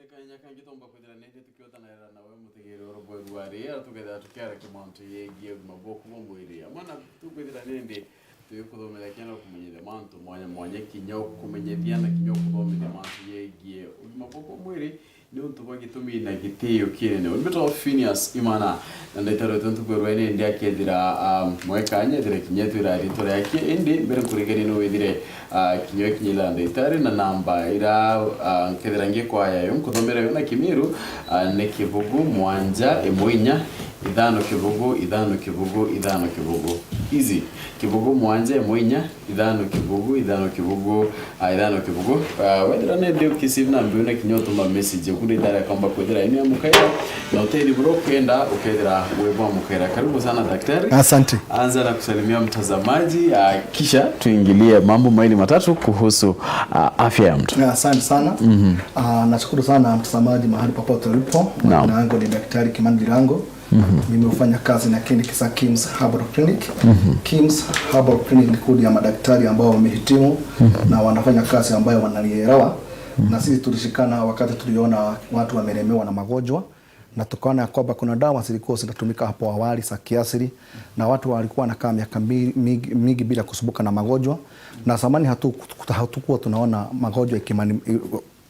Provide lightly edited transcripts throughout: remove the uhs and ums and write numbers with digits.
Ngetomba kwithira nindi tukiotanarira nawe mutigiri urubweru aria tukethira tukiara kimantu yegie ugima bwaku bwa mwiri amana tukwithira nindi twikuthomithia kiana kumenyithia mantu mwanya mwanya kinya kumenyithia na kinya kuthomithia mantu yegie ugima bwaku bwa mwiri ni untu bwa gitumi na gitio kinene umbitwa Phineas Imana na ndaitaro ntukwirwa nindi akethira mwekanya ethira kinya etwira ritwa riake indi mbere nkurigania no withire kinya kinyila ndaitari na namba ira nkethira ngikwaya yo nkuthomera yo na kimiru ni 0 7 1 5 0 5 0 5 0 easy 0 7 1 5 0 5 0 5 0. Wethira nindi ukisive na mbiu na kinya utuma message kuri idara kwamba kwithira ini ya mukaira na uteri bro kwenda ukethira webwa mukaira. Karibu sana daktari. Asante. Anza na kusalimia mtazamaji, kisha tuingilie mambo mawili matatu kuhusu afya ya mtu. Asante sana. Nashukuru sana mtazamaji mahali popote ulipo. Naam. Jina langu ni Daktari Kimani Ndirangu. Mimi hufanya kazi na kliniki za Kims Herbal Clinic. Kims Herbal Clinic ni kundi ya madaktari ambao wamehitimu na wanafanya kazi ambayo wanalielewa. Na sisi tulishikana wakati tuliona watu wamelemewa na magonjwa, na tukaona ya kwamba kuna dawa zilikuwa zinatumika hapo awali za kiasili na watu walikuwa wanakaa miaka mingi bila kusumbuka na magonjwa. Na zamani hatukuwa tunaona magonjwa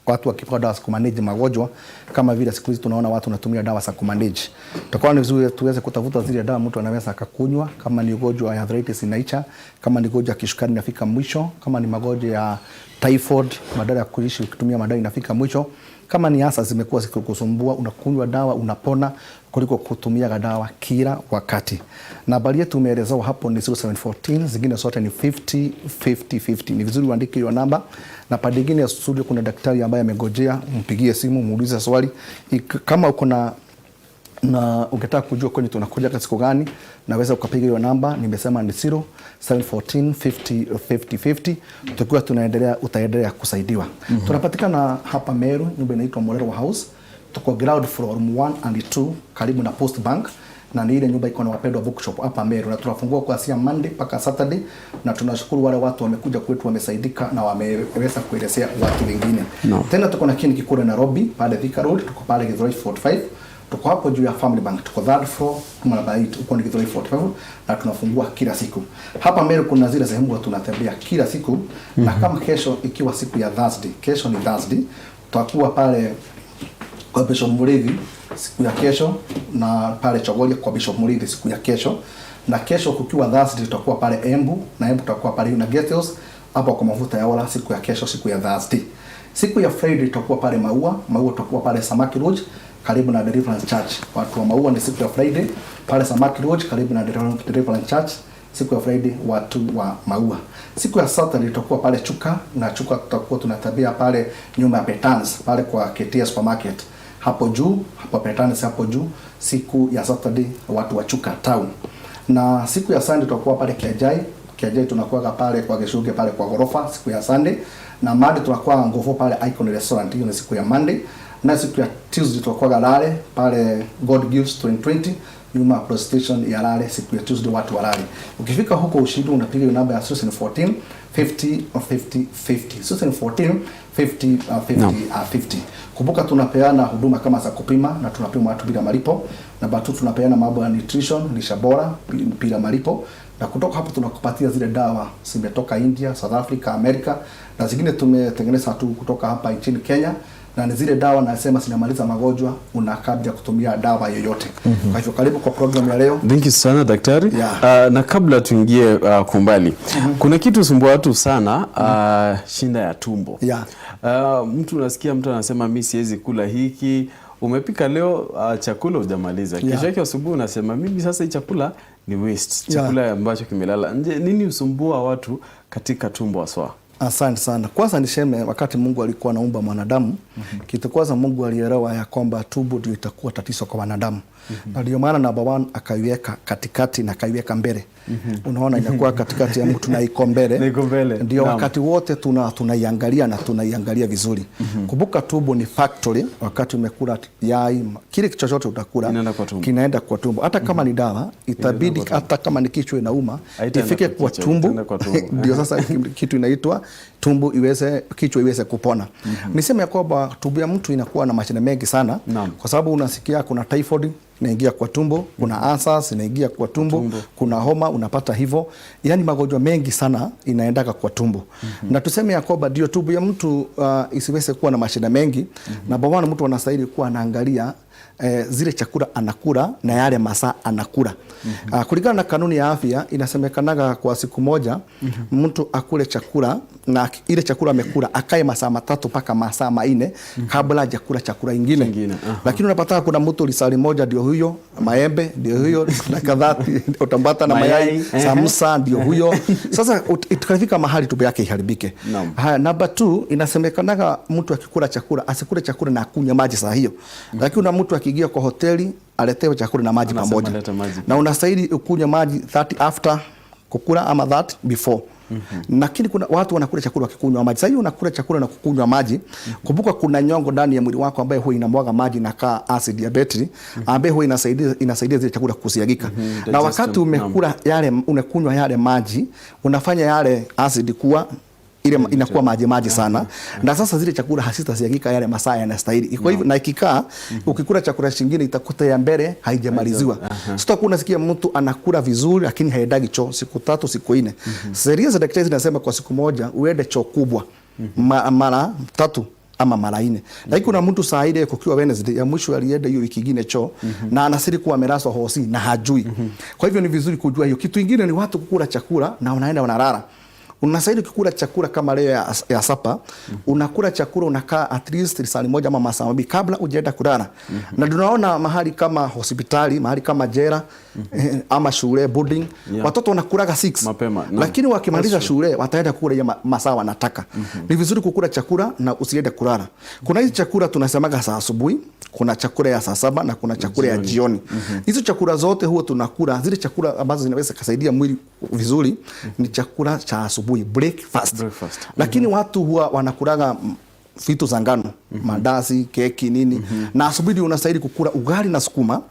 watu wakipewa dawa za kumanage magonjwa kama vile siku hizi tunaona watu wanatumia dawa za kumanage. Itakuwa ni vizuri tuweze kutafuta zile dawa mtu anaweza akakunywa, kama ni ugonjwa wa arthritis inaisha, kama ni ugonjwa wa kisukari inafika mwisho, kama ni magonjwa ya typhoid badala ya kuishi ukitumia madawa inafika mwisho, kama ni hasa zimekuwa zikikusumbua unakunywa dawa unapona, kuliko kutumia dawa kila wakati. Nambari yetu umeelezewa hapo ni 0714, zingine zote ni 50 50 50. Ni vizuri uandike hiyo namba, na pande nyingine ya studio kuna daktari ambaye amengojea, mpigie simu muulize swali. Kama uko na ungetaka kujua kwenye tunakuja siku gani, naweza ukapiga hiyo namba, nimesema ni 0714 50 50 50. Tukiwa tunaendelea utaendelea kusaidiwa. Tunapatikana hapa Meru, nyumba inaitwa Morero House. Tuko ground floor room 1 and 2 karibu na Post Bank, na ni ile nyumba iko na Wapendwa Bookshop hapa Meru, na tunafungua kuanzia Monday mpaka Saturday, na tunashukuru wale watu wamekuja kwetu wamesaidika na wameweza kuelezea watu wengine. Tena tuko na kliniki kule Nairobi pale Thika Road, tuko pale Githurai 45. Tuko hapo juu ya Family Bank, tuko third floor kama namba 8, huko ni Githurai 45, na tunafungua kila siku. Hapa Meru kuna zile sehemu watu tunatembea kila siku, na kama kesho ikiwa siku ya Thursday, kesho ni Thursday, tutakuwa pale kwa Bishop Murithi siku ya kesho, na pale Chogoria kwa Bishop Murithi siku ya kesho, na kesho kukiwa Thursday tutakuwa pale Embu, na Embu tutakuwa pale Una Guest House hapo kwa mafuta ya Ola siku ya kesho, siku ya Thursday. Siku ya Friday tutakuwa pale Maua, Maua tutakuwa pale Samaki Lodge karibu na Deliverance Church. Watu wa Maua ni siku ya Friday pale Samaki Lodge karibu na Deliverance Church, siku ya Friday watu wa Maua. Siku ya Saturday tutakuwa pale Chuka, na Chuka tutakuwa tunatabia pale nyuma ya Petans pale kwa KTS supermarket hapo juu, hapo Petans hapo juu, siku ya Saturday watu wa Chuka town. Na siku ya Sunday tutakuwa pale Kiajai. Kiajai tunakuwa pale kwa Geshuge pale kwa gorofa siku ya Sunday, na Monday tunakuwa Ngovo pale Icon Restaurant, hiyo ni siku ya Monday. Na siku ya Tuesday tutakuwa Lare pale God Gives 2020 nyuma ya police station ya Lare siku ya Tuesday watu wa Lare. Ukifika huko ushindi unapiga namba ya 0714 50 50 50. 0714 50 50 50. Kumbuka tunapeana huduma kama za kupima na tunapima watu bila malipo. Namba 2 tunapeana mambo ya nutrition, lishe bora bila malipo. Na kutoka hapo tunakupatia zile dawa zimetoka India, South Africa, America na zingine tumetengeneza tu kutoka hapa nchini Kenya, na ni zile dawa nasema zinamaliza magonjwa unakaa bila kutumia dawa yoyote. Kwa hivyo karibu kwa program ya leo. Thank you sana daktari. Na kabla tuingie kumbali, kuna kitu sumbua watu sana, shinda ya tumbo. Mtu unasikia mtu anasema mimi siwezi kula hiki. Umepika leo chakula hujamaliza. Kesho yake asubuhi unasema mimi sasa hii chakula ni waste. Chakula ambacho kimelala nje. Nini husumbua watu katika tumbo haswa? Asante sana. Kwanza niseme wakati Mungu alikuwa anaumba mwanadamu, kitu kwanza Mungu alielewa ya kwamba tumbo ndio itakuwa tatizo kwa wanadamu. Na ndio maana number one akaiweka katikati na akaiweka mbele. Unaona inakuwa katikati ya mtu na iko mbele. Na iko mbele. Ndio wakati wote tunaiangalia na tunaiangalia vizuri. Kumbuka tumbo ni factory. Wakati umekula yai, kile chochote utakula Inaenda kwa tumbo. Kinaenda kwa tumbo. Hata kama ni dawa itabidi, kwa tumbo. Hata kama ni kichwa inauma Haitaenda ifike kwa kwa kichwa, tumbo. Itaenda kwa tumbo. Ndio sasa kitu inaitwa tumbo iweze, kichwa iweze kupona. Niseme ya kwamba tumbo ya mtu inakuwa na mashine mengi sana, kwa sababu unasikia kuna typhoid inaingia kwa tumbo, kuna ulcers inaingia kwa tumbo, kuna homa unapata hivyo, yani magonjwa mengi sana inaendaka kwa tumbo. Na tuseme ya kwamba ndio tumbo ya mtu isiweze kuwa na mashida mengi, na one, mtu anastahili kuwa anaangalia zile chakula anakula na yale masaa anakula. Kulingana na kanuni ya afya inasemekanaga kwa siku moja mtu akule chakula na ile chakula amekula akae masaa 3 mpaka masaa 4 kabla hajakula chakula ingine. Kingine, aha. Lakini unapata kuna mtu lisali moja ndio huyo, maembe ndio huyo na kadhaa utambata na mayai, Mayai, ehe. samsa ndio huyo. Sasa itakafika mahali tumbo yake iharibike. Haya, namba 2 inasemekanaga mtu akikula chakula asikule chakula na akunywe maji saa hiyo. Lakini una mtu akiingia kwa hoteli aletewe chakula na maji Anasema pamoja. leta maji. Na unastahili ukunywe maji 30 after kukula ama that before. Lakini kuna watu wanakula chakula wakikunywa maji. Sasa hiyo unakula chakula na kukunywa maji, kumbuka kuna nyongo ndani ya mwili wako ambayo huwa inamwaga maji na kaa acid ya betri, ambayo huwa inasaidia zile chakula kusiagika. Na wakati Digestion, naam. umekula yale, unakunywa yale maji, unafanya yale acid kuwa ile inakuwa maji maji sana. Na sasa zile chakula hazitasiagika yale masaa yanastahili. Kwa hivyo na ikikaa, ukikula chakula kingine itakuta ya mbele haijamaliziwa. Sitakuwa unasikia mtu anakula vizuri lakini haendagi choo siku 3 siku 4. Sheria za daktari zinasema kwa siku moja uende choo kubwa mara 3 ama mara 4. Lakini kuna mtu saa ile kukiwa Wednesday ya mwisho alienda hiyo wiki nyingine choo na anasiri kuwa amelazwa hosi na hajui. Kwa hivyo ni vizuri kujua hiyo. Kitu kingine ni watu kukula chakula na wanaenda wanalala. Unastahili kukula chakula kama leo ya sapa, unakula chakula unakaa at least lisali moja ama masaa 2 kabla hujaenda kulala. Na tunaona mahali kama hospitali, mahali kama jela, ama shule boarding, watoto wanakulaga 6 mapema, naam. Lakini wakimaliza That's true. shule wataenda kula ya masaa wanataka. Ni vizuri kukula chakula na usiende kulala. Kuna hizi chakula tunasemaga saa asubuhi, kuna chakula ya saa 7 na kuna chakula ya jioni. Hizo chakula zote huwa tunakula, zile chakula ambazo zinaweza kusaidia mwili vizuri ni chakula cha asubuhi, breakfast. Breakfast. Lakini watu huwa wanakulaga vitu za ngano, mandazi, keki nini. Na asubuhi unastahili kukula ugali na sukuma.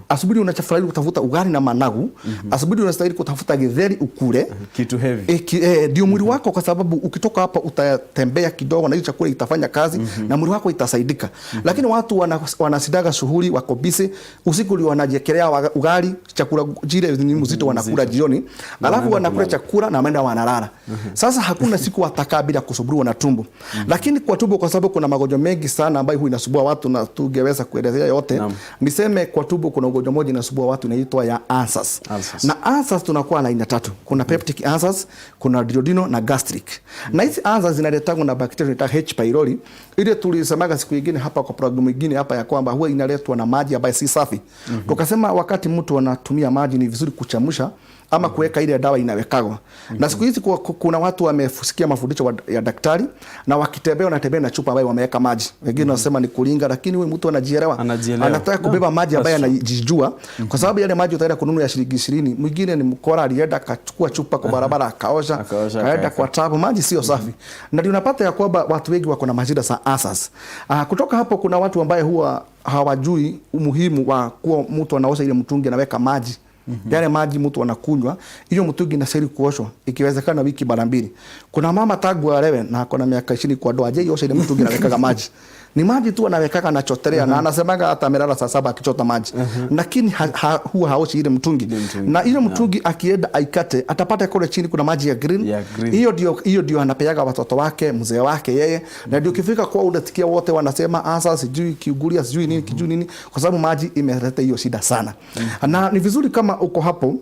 Asubuhi unastahili kutafuta ugali na managu. Asubuhi unastahili kutafuta githeri ukule. Kitu heavy. Ndio mwili wako, kwa sababu ukitoka hapa utatembea kidogo na hiyo chakula itafanya kazi na mwili wako itasaidika. Lakini watu wanasidaga shughuli, wako busy, usiku ndio wanajiekelea ugali, chakula jile ni mzito wanakula jioni. Na Alafu wanaenda wanakula kulala. chakula na wanaenda wanalala. Sasa hakuna siku watakaa bila kusumbuliwa na tumbo. Lakini kwa tumbo, kwa sababu kuna magonjwa mengi sana ambayo huwa inasumbua watu na tungeweza kuelezea yote. Niseme kwa tumbo kuna ugonjwa mmoja inasumbua watu inaitwa ya ulcers. Ulcers. Na ulcers tunakuwa na aina 3. Kuna peptic ulcers, kuna duodenal na gastric. Na hizi ulcers zinaletwa na bacteria inaitwa H pylori. Ile tulisemaga siku nyingine hapa kwa programu nyingine hapa ya kwamba huwa inaletwa na maji ambayo si safi. Tukasema wakati mtu anatumia maji ni vizuri kuchemsha ama kuweka ile dawa inawekagwa. Na siku hizi kuna watu wamesikia mafundisho ya daktari na wakitembea wanatembea na chupa ambayo wameweka maji. Wengine wanasema ni kulinga, lakini huyu mtu anajielewa. Anajielewa. Anataka kubeba maji ambayo That's true. anajijua, kwa sababu yale maji utaenda kununua ya shilingi 20. Mwingine ni mkora alienda akachukua chupa kwa barabara akaosha, Akaosha, akaenda akaweka. kwa tabu, maji sio safi. Na ndio unapata ya kwamba watu wengi wako na mashida za ulcers. Kutoka hapo kuna watu ambao huwa hawajui umuhimu wa kuwa mtu anaosha ile mtungi anaweka maji. Yale maji mtu anakunywa, hiyo mtungi inastahili kuoshwa ikiwezekana wiki mara 2. Kuna mama tangu alewe na ako na miaka 20 kwa ndoa, hajaiosha ile mtungi anawekaga maji. Ni maji tu anawekaga anachotelea, na anasemaga hata amelala saa 7 akichota maji. Lakini huwa haoshi ile mtungi. Ile mtungi. Na ile mtungi akienda aikate, atapata kule chini kuna maji ya green. Ya green. Hiyo ndio anapeaga watoto wake, mzee wake yeye. Na ndio ukifika kwa unasikia wote wanasema asa sijui kiugulia sijui nini, kijui nini, kwa sababu maji imeleta hiyo shida sana. Na ni vizuri kama uko hapo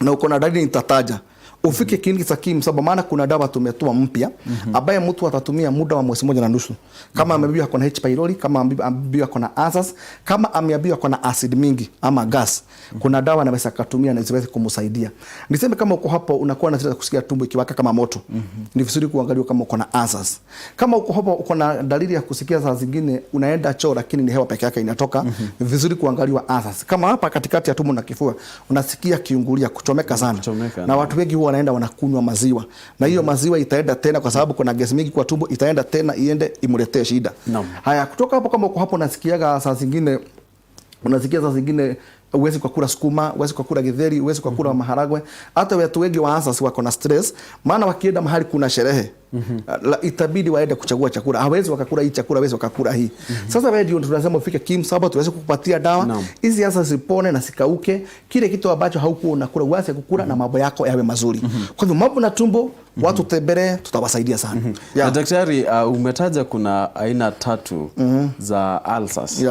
na uko na dalili nitataja, Ufike kliniki za KIMS sababu maana kuna dawa tumetoa mpya ambaye mtu atatumia muda wa mwezi moja na nusu. Kama ameambiwa ako na H pylori, kama ameambiwa ako na ulcers, kama ameambiwa ako na acid mingi ama gas, kuna dawa anaweza akatumia na ziweze kumsaidia. Niseme kama uko hapo unakuwa na shida kusikia tumbo ikiwaka kama moto, ni vizuri kuangaliwa kama uko na ulcers. Kama uko hapo uko na dalili ya kusikia saa zingine unaenda choo lakini ni hewa peke yake inatoka, ni vizuri kuangaliwa ulcers. Kama hapa katikati ya tumbo na kifua unasikia kiungulia kuchomeka sana, Kuchomeka, na watu wengi huwa wanaenda wanakunywa maziwa na hiyo maziwa itaenda tena, kwa sababu kuna gesi mingi kwa tumbo, itaenda tena iende imletee shida. Haya, kutoka hapo, kama uko hapo unasikiaga saa zingine unasikia saa zingine huwezi kukula sukuma, huwezi kukula githeri, huwezi kukula maharagwe. Hata watu wengi wa ulcers wako na stress, maana wakienda mahali kuna sherehe itabidi waende kuchagua chakula, hawezi wakakula hii chakula, hawezi wakakula hii. Sasa wewe ndio tunasema ufike KIMS hapa tuweze kukupatia dawa hizi sasa zipone na sikauke, kile kitu ambacho haukuwa unakula uanze kukula na mambo yako yawe mazuri. Kwa hivyo mambo na tumbo, watu tembelee, tutawasaidia sana. Na daktari, umetaja kuna aina tatu za ulcers.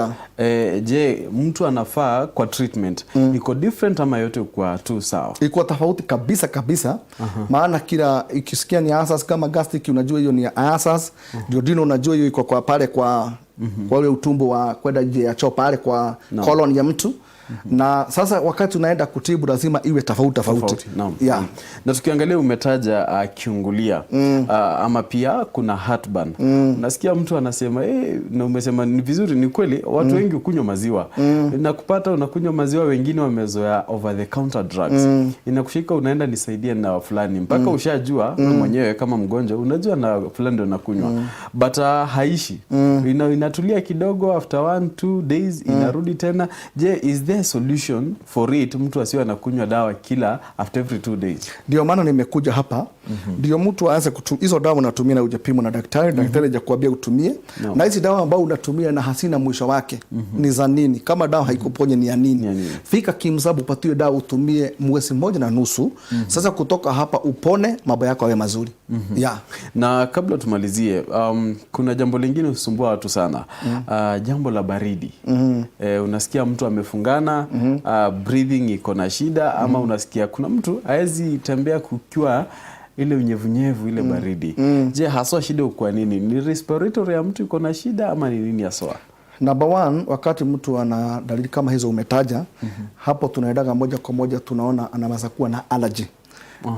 Je, mtu anafaa kwa treatment iko different ama yote kwa tu sawa? Iko tofauti kabisa kabisa. Maana kila ikisikia ni ulcers kama gastric unajua hiyo ni ulcers, duodenal unajua hiyo iko kwa pale kwa ule utumbo wa kwenda nje ya choo pale kwa colon ya mtu. Na sasa wakati unaenda kutibu lazima iwe tofauti tofauti. Tofauti. Naam. Yeah. Na tukiangalia umetaja kiungulia ama pia kuna heartburn. Nasikia mtu anasema na umesema ni vizuri, ni kweli watu wengi hukunywa maziwa na kupata unakunywa maziwa, wengine wamezoea over the counter drugs, inakushika unaenda nisaidie na fulani mpaka ushajua wewe mwenyewe kama mgonjwa unajua na fulani ndio nakunywa, but haishi inatulia kidogo after 1-2 days inarudi tena. Je, is there a solution for it, mtu asiwe anakunywa dawa kila after every 2 days? Ndio maana nimekuja hapa, ndio mtu aanze hizo dawa unatumia na hujapimwa na daktari, daktari hajakuambia utumie na hizi dawa ambao unatumia na hasina mwisho wake ni za nini? Kama dawa haikuponya ni ya nini? Ni ya nini? Fika KIMS upatiwe dawa utumie mwezi mmoja na nusu. Sasa kutoka hapa upone, mambo yako yawe mazuri. Yeah. Na kabla tumalizie, kuna jambo lingine husumbua watu sana, jambo la baridi. Unasikia mtu amefungana, breathing iko na shida, ama unasikia kuna mtu haezi tembea kukiwa ile unyevunyevu ile baridi. Je, haswa shida kwa nini? Ni respiratory ya mtu iko na shida ama ni nini haswa? Number one, wakati mtu ana dalili kama hizo umetaja, hapo tunaendaga moja kwa moja tunaona anaweza kuwa na allergy.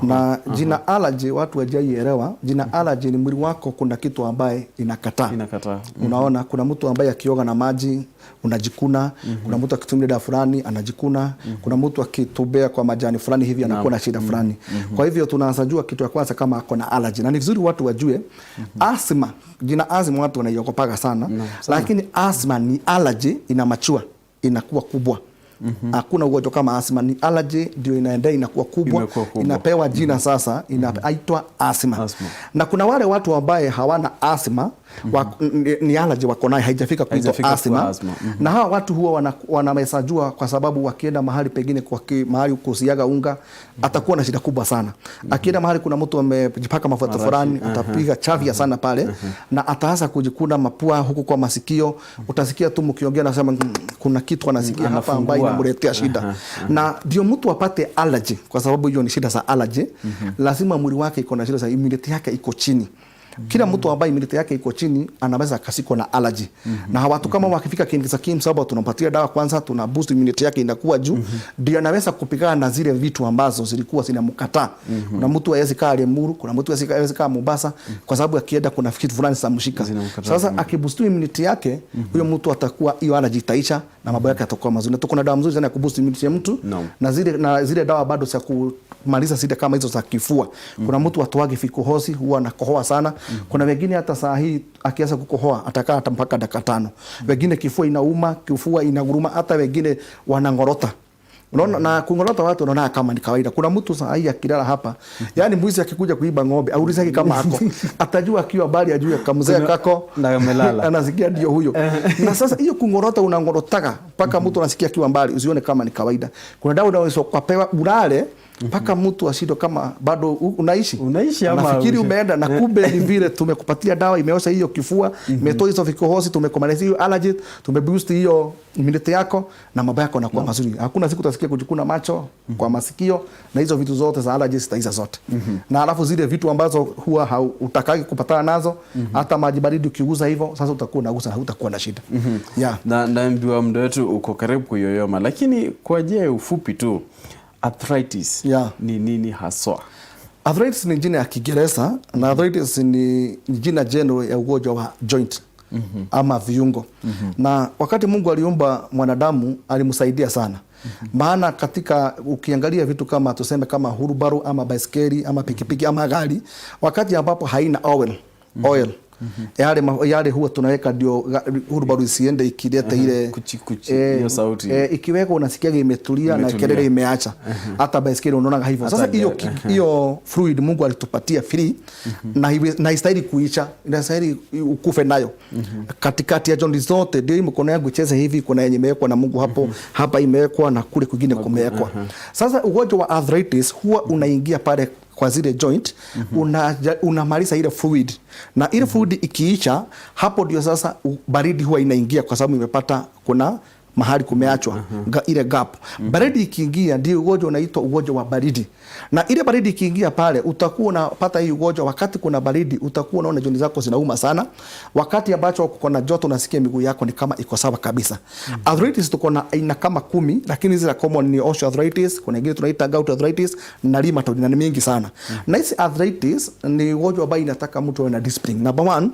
Na jina allergy watu wajaielewa. Jina allergy ni mwili wako kuna kitu ambaye inakataa. Inakataa. Unaona, kuna mtu ambaye akioga na maji unajikuna, kuna mtu akitumia dawa fulani anajikuna, kuna mtu akitubea kwa majani fulani hivi anakuwa na shida fulani. Kwa hivyo tunaanza jua kitu ya kwanza kama ako na allergy, na ni vizuri watu wajue asthma. Jina asthma watu wanaiogopaga sana, lakini asthma ni allergy inamachua, inakuwa kubwa. Hakuna ugonjwa kama asthma, ni allergy ndio inaendea inakuwa kubwa, Imekuwa kubwa. Inapewa jina sasa inaitwa asthma. Asthma. Na kuna wale watu ambaye hawana asthma, ni allergy wako nayo haijafika kuitwa Haijafika kuwa asthma. asthma. Na hawa watu huwa wanamesajua kwa sababu wakienda mahali pengine mahali kusiaga unga atakuwa na shida kubwa sana. Akienda mahali kuna mtu amejipaka mafuta Marashi. fulani atapiga chavya sana pale na ataanza kujikuna mapua huku kwa masikio. Utasikia tu mkiongea nasema kuna kitu anasikia hapa ambayo Anafungua. inamletea shida. Na ndio mtu apate allergy, kwa sababu hiyo ni shida za allergy, lazima mwili wake iko na shida za immunity yake iko chini. Kila mtu ambaye immunity yake iko chini anaweza akasikwa na allergy. Na watu kama wakifika kliniki za KIMS sababu tunampatia dawa kwanza, tuna boost immunity yake inakuwa juu, ndio anaweza kupigana na zile vitu ambazo zilikuwa zinamkataa. Kuna mtu hawezi kaa Limuru, kuna mtu hawezi kaa Mombasa kwa sababu akienda kuna kitu fulani zitamshika. Zinamkataa. Sasa akiboost immunity yake, huyo mtu atakuwa hiyo allergy itaisha na mambo yake yatakuwa mazuri. Na tuko na dawa mzuri sana ya kuboost immunity ya mtu na zile dawa bado za kumaliza zile kama hizo za kifua. Kuna mtu atoage vikohozi huwa anakohoa sana. Kuna wengine hata saa hii akianza kukohoa atakaa hata mpaka dakika 5. Wengine kifua inauma, kifua inaguruma, hata wengine wanangorota. Unaona, na kungorota watu wanaona kama ni kawaida. Kuna mtu saa hii akilala hapa, yani mwizi akikuja kuiba ng'ombe, aulize kama ako. Atajua akiwa bali ajue kamzee kako Na amelala. Anasikia ndio huyo. Na sasa hiyo kungorota unangorotaga mpaka mtu anasikia akiwa mbali, usione kama ni kawaida. Kuna dawa unaweza kupewa ulale. Mpaka mtu ashindwe kama bado unaishi. Unaishi ama Nafikiri umeenda, na kumbe ni vile tumekupatia dawa imeosha hiyo kifua, imetoa hizo vikohozi, tumekomaliza hiyo allergy, tumeboost hiyo immunity yako na mambo yako yanakuwa mazuri. Hakuna siku utasikia kujikuna macho, kwa masikio, na hizo vitu zote za allergies zitaisha zote. Na alafu zile vitu ambazo huwa hutakagi kupatana nazo, hata maji baridi ukigusa hivyo, sasa utakuwa unagusa na hutakuwa na shida. Yeah. Na naambiwa muda wetu uko karibu kuyoyoma, lakini kwa njia ya ufupi tu, arthritis ni nini haswa? Arthritis ni jina ya Kiingereza na arthritis ni jina general ya ugonjwa wa joint ama viungo. Na wakati Mungu aliumba mwanadamu alimsaidia sana. Maana katika ukiangalia vitu kama tuseme kama hurubaru ama baiskeli ama pikipiki ama gari, wakati ambapo haina oil yale huwa tunaweka ndio hurubaru isiende ikileta ile Kuchi, kuchi, hiyo sauti. Ikiwekwa unasikia imetulia na Imetulia. kelele imeacha. Hata baiskeli unaona hivyo. Sasa hiyo fluid Mungu alitupatia free na haistahili kuisha, inastahili ukufe nayo. Katikati ya joint zote ndio hii mkono yangu icheze hivi, kuna yenye imewekwa na Mungu hapo, hapa imewekwa na kule kwingine kumewekwa. Sasa ugonjwa wa arthritis huwa unaingia pale kwa zile joint, unamaliza ile fluid, na ile fluid ikiisha, hapo ndio sasa baridi huwa inaingia, kwa sababu imepata kuna mahali kumeachwa ile gap. Baridi ikiingia ndio ugonjwa unaitwa ugonjwa wa baridi. Na ile baridi ikiingia pale utakuwa unapata hii ugonjwa. Wakati kuna baridi utakuwa unaona joint zako zinauma sana. Wakati ambacho kuko na joto unasikia miguu yako ni kama iko sawa kabisa. Arthritis tuko na aina kama 10, lakini zile common ni osteoarthritis, kuna nyingine tunaita gout arthritis na rheumatoid, na ni mingi sana. Na hizi arthritis ni ugonjwa ambao inataka mtu awe na discipline. Number 1,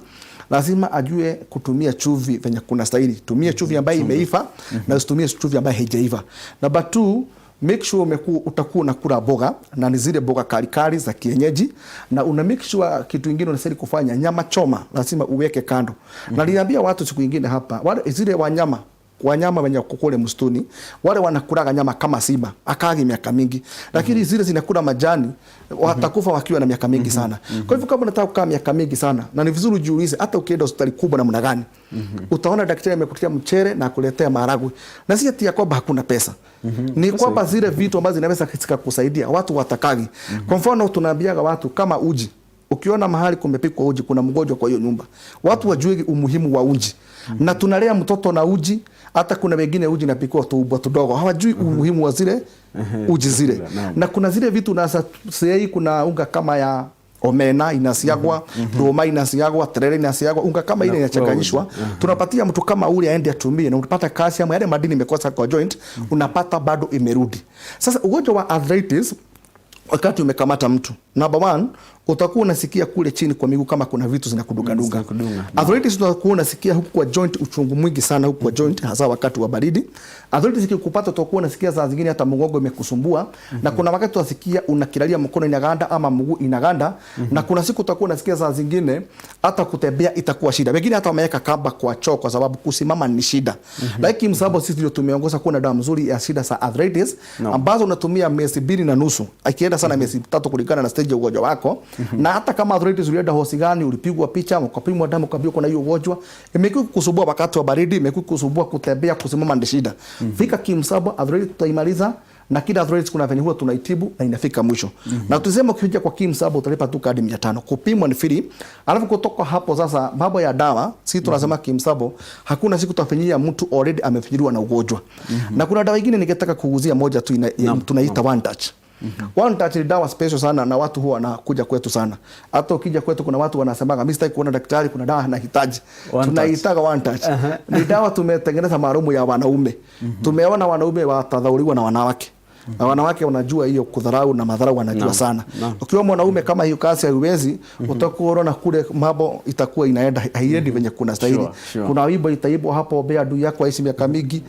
lazima ajue kutumia chumvi venye kuna stahili. Tumia chumvi ambayo imeiva na usitumie chumvi ambayo haijaiva. Number 2, make sure utakuwa unakula mboga na ni zile mboga kali kali za kienyeji, na una make sure kitu kingine unastahili kufanya, nyama choma lazima uweke kando. Na niliambia watu siku nyingine hapa, wale zile wanyama wenye kukule msituni, wale wanakulaga nyama kama simba akagi miaka mingi, lakini zile zinakula majani watakufa wakiwa na miaka mingi sana. Kwa hivyo kama unataka kukaa miaka mingi sana, na ni vizuri ujiulize, hata ukienda hospitali kubwa namna gani, utaona daktari amekuletea mchere na akuletea maharagwe, na si ati ya kwamba hakuna pesa. Ni kwamba zile vitu ambazo zinaweza zikakusaidia watu watakagi. Kwa mfano tunaambiaga watu kama uji, ukiona mahali kumepikwa uji kuna mgonjwa kwa hiyo nyumba, watu wajue umuhimu wa uji. Na tunalea mtoto na uji, hata kuna wengine uji inapikwa tuubwa tudogo, hawajui umuhimu wa zile uji zile. Na kuna zile vitu na sasa kuna unga kama ya omena inasiagwa, nduma inasiagwa, terere inasiagwa, unga kama ile inachanganyishwa. Tunapatia mtu kama ule aende atumie, na utapata calcium, yale madini imekosa kwa joint, unapata bado imerudi. Sasa ugonjwa wa arthritis wakati umekamata mtu, number 1, utakuwa unasikia kule chini kwa miguu kama kuna vitu zinakudunga dunga. Zinakudunga. Arthritis utakuwa unasikia huku kwa joint uchungu mwingi sana huku kwa joint, hasa wakati wa baridi. Arthritis ikikupata utakuwa unasikia saa zingine hata mgongo imekusumbua. Na kuna wakati utasikia unakilalia mkono inaganda ama mguu inaganda. Na kuna siku utakuwa unasikia saa zingine hata kutembea itakuwa shida. Wengine hata wameweka kamba kwa choo kwa sababu kusimama ni shida. Lakini msababu sisi ndio tumeongoza kuwa na dawa mzuri ya shida za arthritis, ambazo unatumia miezi 2.5, ikienda sana miezi 3 kulingana na stage ya ugonjwa wako. Na hata kama arthritis ulienda hosi gani, ulipigwa picha, ukapimwa damu, ukaambiwa kuna hiyo ugonjwa, imekuwa kukusumbua wakati wa baridi, imekuwa kukusumbua kutembea, kusimama ni shida. Fika Kimsabo, arthritis tutaimaliza, na kila arthritis kuna venye huwa tunaitibu na inafika mwisho. Na tuseme ukija kwa Kimsabo utalipa tu kadi 500. Kupimwa ni free. Alafu kutoka hapo sasa mambo ya dawa, sisi tunasema Kimsabo hakuna siku tutafinyia mtu already amefinyiliwa na ugonjwa. Na kuna dawa nyingine ningetaka kuuzia moja tu tunaita One Touch. One Touch ni dawa special sana na watu huwa wanakuja kwetu sana. Hata ukija kwetu kuna watu wanasemaga mimi sitaki kuona daktari, kuna dawa nahitaji. One Touch. Tunaitaga One Touch. Ni dawa tumetengeneza maalumu ya wanaume. Tumeona wanaume watadhauriwa na wanawake. Na wanawake wanajua hiyo kudharau na madharau wanajua sana. Ukiwa mwanaume kama hiyo kazi haiwezi, utakuwa unaona kule mambo itakuwa inaenda haiendi venye kuna stahili. Kuna wimbo itaibwa hapo, bea adui yako aishi miaka mingi.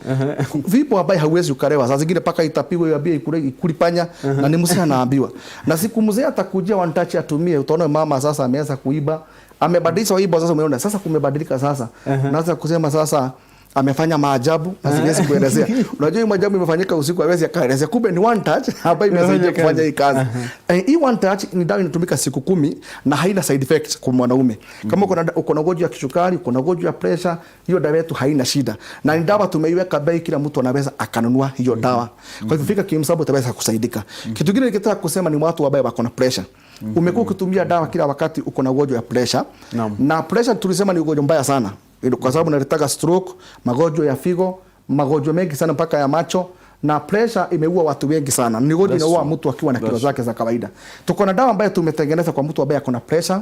Vipo ambaye hauwezi ukalewa. Saa zingine paka itapigwa iambie ikulipanya, na ni mzee anaambiwa. Na siku mzee atakujia One Touch atumie, utaona mama sasa ameanza kuiba. Amebadilisha wimbo sasa, umeona sasa kumebadilika sasa. Naanza kusema sasa Amefanya maajabu na siwezi kuelezea. Unajua hii maajabu imefanyika usiku, hawezi akaelezea. Kumbe ni One Touch ambayo imesaidia kufanya hii kazi. Hii One Touch ni dawa inatumika siku 10 na haina side effects kwa mwanaume. Kama uko na ugonjwa wa kisukari, uko na ugonjwa wa pressure, hiyo dawa yetu haina shida. Na ni dawa tumeiweka bei, kila mtu anaweza akanunua hiyo dawa. Kwa hivyo fika Kim's Herbal utaweza kusaidika. Kitu kingine nikitaka kusema ni watu ambao wako na pressure. Umekuwa ukitumia dawa kila wakati, uko na ugonjwa wa pressure. Na pressure tulisema ni ugonjwa mbaya sana kwa sababu inaletaga stroke, magonjwa ya figo, magonjwa mengi sana mpaka ya macho, na pressure imeua watu wengi sana. Ni ugonjwa inaua mtu akiwa na kilo zake za kawaida. Tuko na dawa ambayo tumetengeneza kwa mtu ambaye ako na pressure,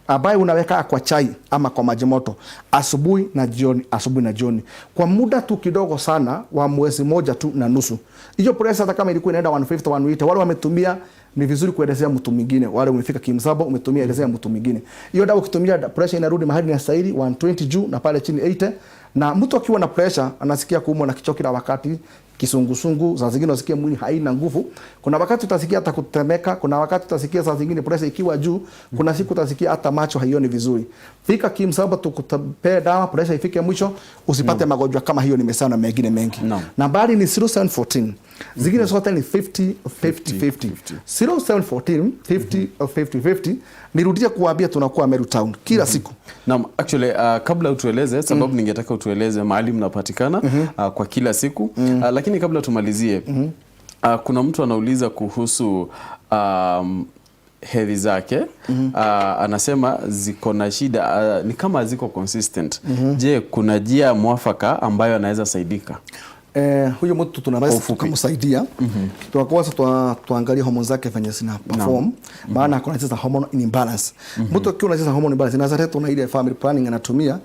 ambaye unaweka kwa chai ama kwa maji moto asubuhi na jioni, asubuhi na jioni, kwa muda tu kidogo sana wa mwezi moja tu na nusu. Hiyo pressure hata kama ilikuwa inaenda 150 180, wale wametumia ni vizuri kuelezea mtu mwingine. Wale umefika Kim's Herbal umetumia, elezea mtu mwingine. Hiyo dawa ukitumia, pressure inarudi mahali inastahili, 120 juu na pale chini 80. Na mtu akiwa na pressure anasikia kuumwa na kichwa kila wakati, kisungusungu, saa zingine unasikia mwili haina nguvu. Kuna wakati utasikia hata kutemeka, kuna wakati utasikia saa zingine pressure ikiwa juu, kuna siku utasikia hata macho haioni vizuri. Fika Kim's Herbal tukupee dawa, pressure ifike mwisho, usipate magonjwa kama hiyo nimesema na mengine mengi. Nambari ni 0714, zingine zote ni 50 50 50. 0714 50 50 50. Nirudie kuwaambia tunakuwa Meru Town kila siku. Naam, actually kabla utueleze sababu ningetaka utueleze mahali mnapatikana kwa kila siku, lakini kabla tumalizie, kuna mtu anauliza kuhusu hedhi zake. Anasema ziko na shida, ni kama ziko consistent. Je, kuna njia mwafaka ambayo anaweza saidika? Huyo mtu tunaweza Kwa ufupi. Tukamsaidia. Kitu ya kwanza tuangalie hormone zake venye zina perform, maana kuna sasa hormone imbalance. Mtu akiwa na sasa hormone imbalance inaweza letwa na ile family planning anatumia.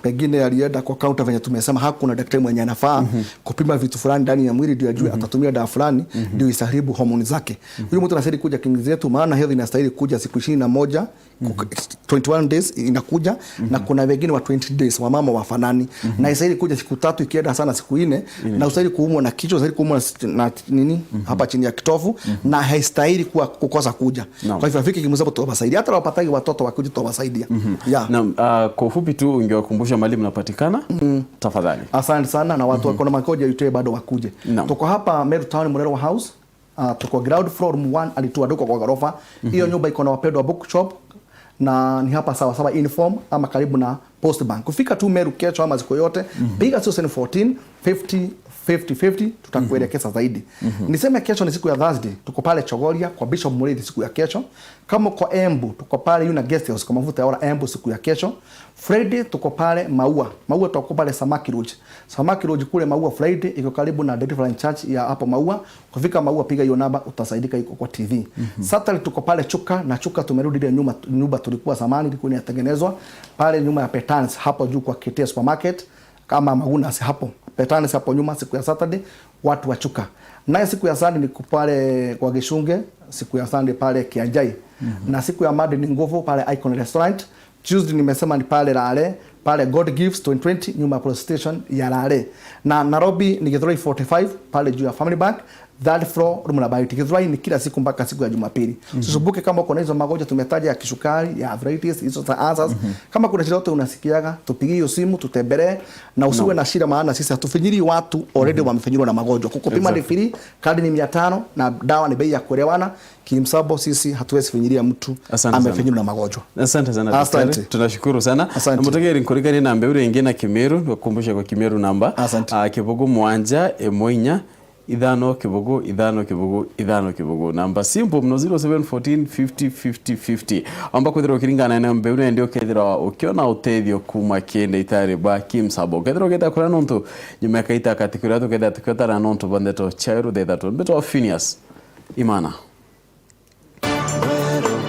Pengine alienda kwa counter, venye tumesema hakuna daktari mwenye anafaa kupima vitu fulani ndani ya mwili ndio ajue atatumia dawa fulani ndio isaharibu hormone zake. Huyu mtu anastahili kuja kliniki zetu, maana hedhi inastahili kuja siku 21, 21 days inakuja, na kuna wengine wa 20 days, wamama wafanani, na istahili kuja siku 3, ikienda sana siku 4, na ustahili kuumwa na kichwa, ustahili kuumwa na nini hapa chini ya kitovu, na haistahili kuwa kukosa kuja. Kwa hivyo afike Kim's Herbal tutawasaidia, hata wapatagi watoto wakuja tutawasaidia. Yeah. Naam, kwa ufupi tu ungewakumbusha mahali mnapatikana tafadhali. Asante sana, na watu wako na magonjwa yote bado wakuje. Tuko hapa Meru Town, Murerwa House. Tuko ground floor room 1 alitoa duka kwa ghorofa. Hiyo nyumba iko na Wapendwa Bookshop na ni hapa Sawa Sawa Inform ama karibu na Post Bank. Kufika tu Meru kesho ama siku yote, piga 0714 50 50 50, tutakuelekeza zaidi. Niseme kesho ni siku ya Thursday, tuko pale Chogoria kwa Bishop Murithi siku ya kesho. Kama uko Embu, tuko pale Yuna Guest House kwa mafuta ya ora Embu siku ya kesho. Friday tuko pale Maua. Maua tuko pale Samaki Lodge. Samaki Lodge kule Maua Friday iko karibu na Deliverance Church ya hapo Maua. Kufika Maua piga hiyo namba utasaidika, iko kwa TV. Saturday tuko pale Chuka, na Chuka tumerudi ile nyuma, nyumba tulikuwa zamani ilikuwa inatengenezwa pale nyuma ya Petans hapo juu kwa KT Supermarket kama Magunas hapo Petans hapo nyuma siku ya Saturday watu wa Chuka. Naye siku ya Sunday niko pale kwa Gishunge, siku ya Sunday pale Kianjai. Na siku ya Monday ni Nguvu pale Icon Restaurant. Tuesday nimesema ni pale Rale, pale God Gives 2020 nyuma ya police station ya Rale. Na Nairobi ni Githurai 45 pale juu ya Family Bank, third floor room number 8. Githurai ni kila siku mpaka siku ya Jumapili. Usisumbuke kama uko na hizo magonjwa tumetaja ya kisukari, ya arthritis, hizo za ulcers. Kama kuna shida yote unasikiaga, tupigie hiyo simu, tutembelee na usiwe na shida, maana sisi hatufinyiri watu already wamefinyiriwa na magonjwa. Kukupima ni free, kadi ni 500 na dawa ni bei ya kuelewana. Kim's Herbal sisi hatuwezi finyiria mtu Asante sana. Amefinyiriwa na magonjwa. Asante sana Asante. daktari. Tunashukuru sana. Asante. Mutegeri nkurikani namba uri ingi na Kimiru, wakumbushe kwa Kimiru namba. Asante. 0 7 1 5 0 5 0 5 0, namba simple mno, 0714 50 50 50, amba kwithirwa ukiringana na mbeu ndio ukethirwa ukiona utethio kuma kinde itari ba Kim's Herbal, ukethirwa ugeta kuria nontu nyuma ya kaita kati kuria tukethira tukiotara nontu bondeto chairu thethatu mbeto Phineas Imana.